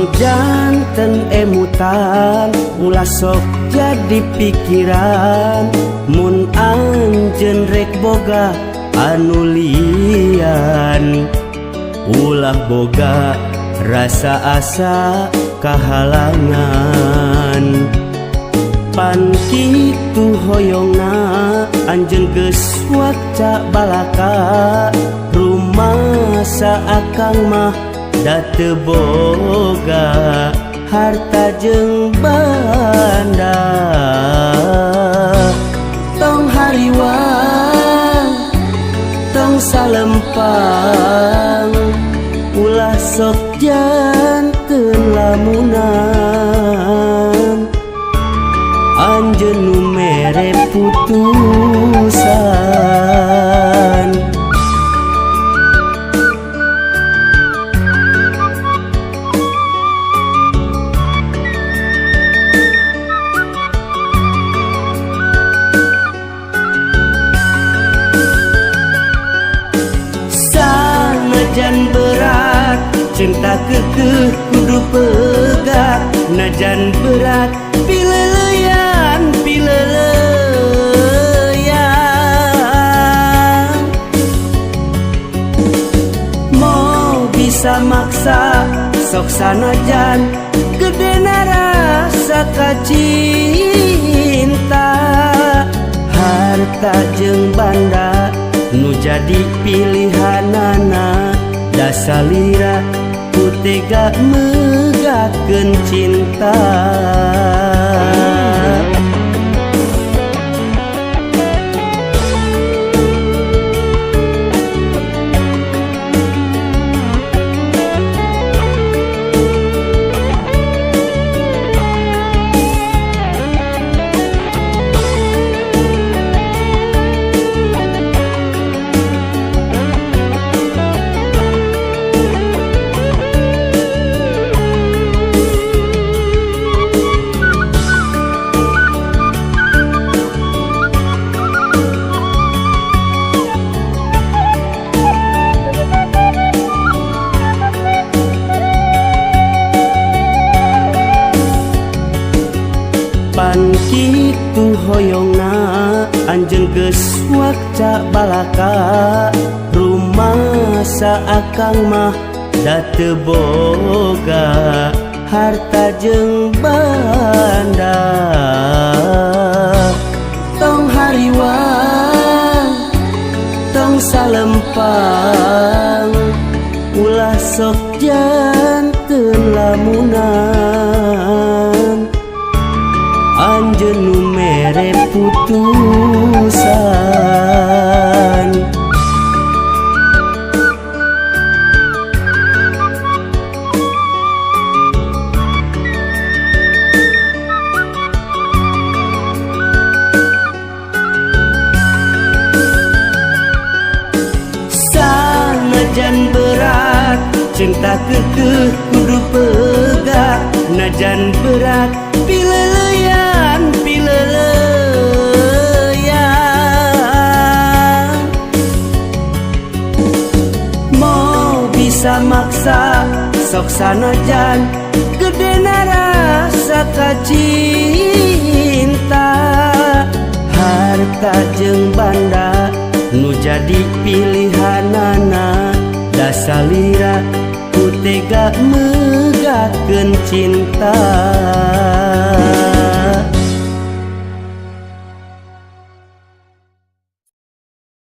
Tong janten emutan, ulah sok jadi pikiran. Mun anjeun rek boga anu lian, ulah boga rasa asa kahalangan. Pan kitu hoyongna anjeun geus waca balaka. Rumasa akang mah da teu boga harta jeung banda. Tong hariwang, tong salempang, ulah sok janten lamunan. Anjeun nu mere putusan. Sanajan berat cinta kekeh kudu pegat. Najan berat pileleyan pileleyan. Mau bisa maksa sok sanajan gede rasa kacinta. Harta jeung banda nu jadi pilihanana, dasalira ku tega megakeun cinta. Pan kitu hoyongna anjeun geus waca balaka. Rumasa akang mah da teu boga harta jeung banda. Tong hariwang, tong salempang, ulah sok janten lamunan. Anjeun nu mere putusan. Sanajan berat cinta kekeh kudu pegat. Najan berat pileleyan pileleyan. Mau bisa maksa sok sanajan gede rasa kacinta. Harta jeung banda nu jadi pilihanana, dasalira ku tega megakeun cinta.